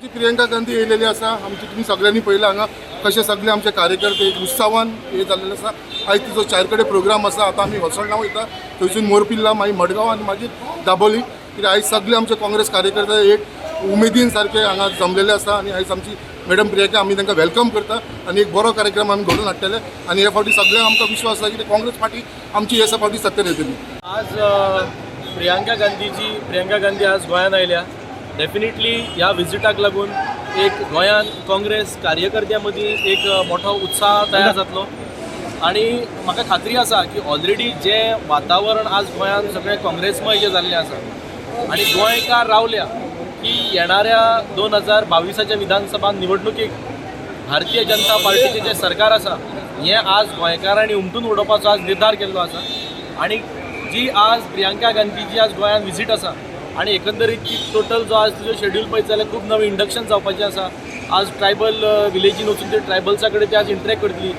आमची प्रियंका गांधी येयलेली आसा. आमची तुमी सगळ्यांनी पळयलां हांगा कशे सगळे आमचे कार्यकर्ते एक उत्सावान हे जाल्लेले आसा. आयज तिचो चार कडेन प्रोग्राम आसा. आतां आमी होसळणा वयता, थंयसून मोरपिल्ला, मागीर मडगांव आनी मागीर दाबोली. कित्याक आयज सगळे आमचे काँग्रेस कार्यकर्ते एक उमेदीन सारके हांगा जमलेले आसा आनी आयज आमची मॅडम प्रियंका, आमी तांकां welcome करता आनी एक बरो कार्यक्रम आमी घडोवन हाडटले. आनी हे फावटी सगळ्यांक आमकां विश्वास आसा की काँग्रेस पार्टी आमची हे फावटी सत्तेर येतली. आज प्रियांका गांधीजी, प्रियांका गांधी आज गोंयांत आयल्या. डेफिनेटली ह्या विजिटाक लागून एक गोंयांत काँग्रेस कार्यकर्त्यां मदीं एक मोठो उत्साह तयार जातलो आनी म्हाका खात्री आसा की ऑलरेडी जें वातावरण आज गोंयांत सगळें काँग्रेसमय जें जाल्लें आसा आनी गोंयकार रावल्या की येणाऱ्या 2022च्या विधानसभा निवडणुकीक भारतीय जनता पार्टीचें जें सरकार आसा, हें आज गोंयकारांनी उमटून उडोवपाचो आज निर्धार केल्लो आसा. आनी जी आज प्रियांका गांधीची आज गोंयांत विजीट आसा आनी एकंदरीत ती टोटल जो आज तिजो शेड्यूल पळयत जाल्यार खूब नवें इंडक्शन जावपाचें आसा. आज ट्रायबल विलेजीन वचून ते ट्रायबल्सा कडेन ते आज इंटरेक्ट करतली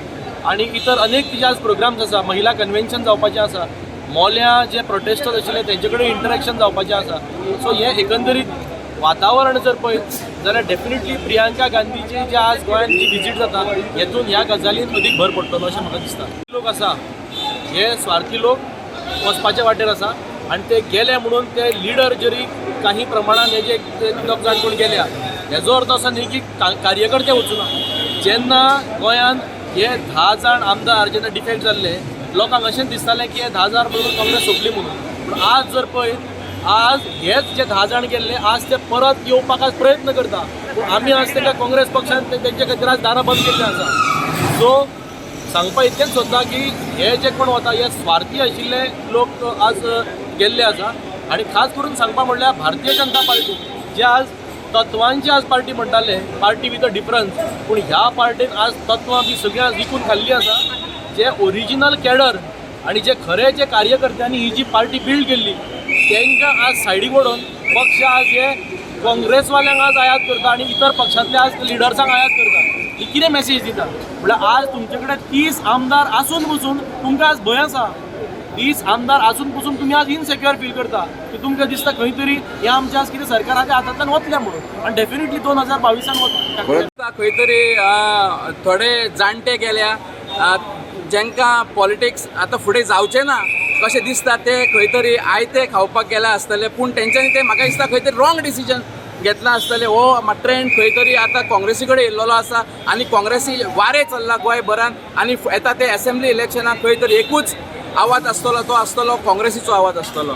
आनी इतर अनेक तिजे आज प्रोग्राम्स आसा. महिला कन्व्हेन्शन जावपाचें आसा, मोल्या जे प्रोटेस्टर्स आशिल्ले तेंचे कडेन इंटरेक्शन जावपाचें आसा. सो हें एकंदरीत वातावरण जर पळयत जाल्यार डेफिनेटली प्रियांका गांधीची जे आज गोंयांत जी विजीट जाता, हेतून ह्या गजालीन अदीक भर पडटलो अशें म्हाका दिसता. लोक आसा, हे स्वार्थी लोक वचपाच्या वाटेर आसा आनी ते गेले म्हणून ते लिडर जरी काही प्रमाणान हे जे दोग जाण कोण गेल्या, हेजो अर्थ असो न्ही की कार्यकर्ते वचुना. जेन्ना गोंयांत हे 10 जाण आमदार जेन्ना डिफेक्ट जाल्ले, लोकांक अशें दिसतालें की हे 10 जाण बरोबर काँग्रेस सोंपली म्हणून. पूण आज जर पळयत, आज हेच जे 10 जाण गेल्ले, आज ते परत येवपाक आज प्रयत्न करता. पूण आमी आज तांकां काँग्रेस पक्षान तेंचे खातीर आज दारां बंद केल्लीं आसा. सो सांगपा इतकेंच सोदता की हे जे कोण वता, हे स्वार्थी आशिल्ले लोक आज गेल्ले आसा. आनी खास करून सांगपा म्हणल्यार भारतीय जनता पार्टी जे आज तत्वांची आज पार्टी म्हणटाले, पार्टी विथ अ डिफरन्स, पूण ह्या पार्टीन आज तत्वां बी सगळीं आज विकून खाल्ली आसा. जे ओरिजिनल कॅडर आनी जे खरे जे कार्यकर्त्यांनी ही जी पार्टी बिल्ड केल्ली, तांकां आज सायडीक वडोवन पक्ष आज हे काँग्रेसवाल्यांक आज आयात करता आनी इतर पक्षांतले आज लिडर्सांक आयात करता. ही कितें मॅसेज दिता? म्हळ्यार आज तुमचे कडेन 30 आमदार आसून पसून तुमकां आज भंय आसा. 30 आमदार आसून पसून तुमी आज इनसेक्युअर फील करता की तुमकां दिसता खंय तरी हें आमचें आज कितें सरकाराच्या हातांतल्यान वतलें म्हणून. आनी डेफिनेटली 2022ान वतलें. आतां खंय तरी थोडे जाणटे गेल्या, जांकां पॉलिटिक्स आतां फुडें जावचें ना कशें दिसता, ते खंय तरी आयते खावपाक गेल्या आसतले. पूण तेंच्यांनी ते म्हाका दिसता खंय तरी रॉंग डिसिजन घेतलां आसतलें. हो ट्रेंड खंय तरी आतां काँग्रेसी कडेन येयल्लो आसा आनी काँग्रेसी वारें चल्लां गोंयभरान आनी येता ते एसेंब्ली इलेक्शनाक खंय तरी एकूच आवाज आसतलो, तो आसतलो काँग्रेसीचो आवाज आसतलो.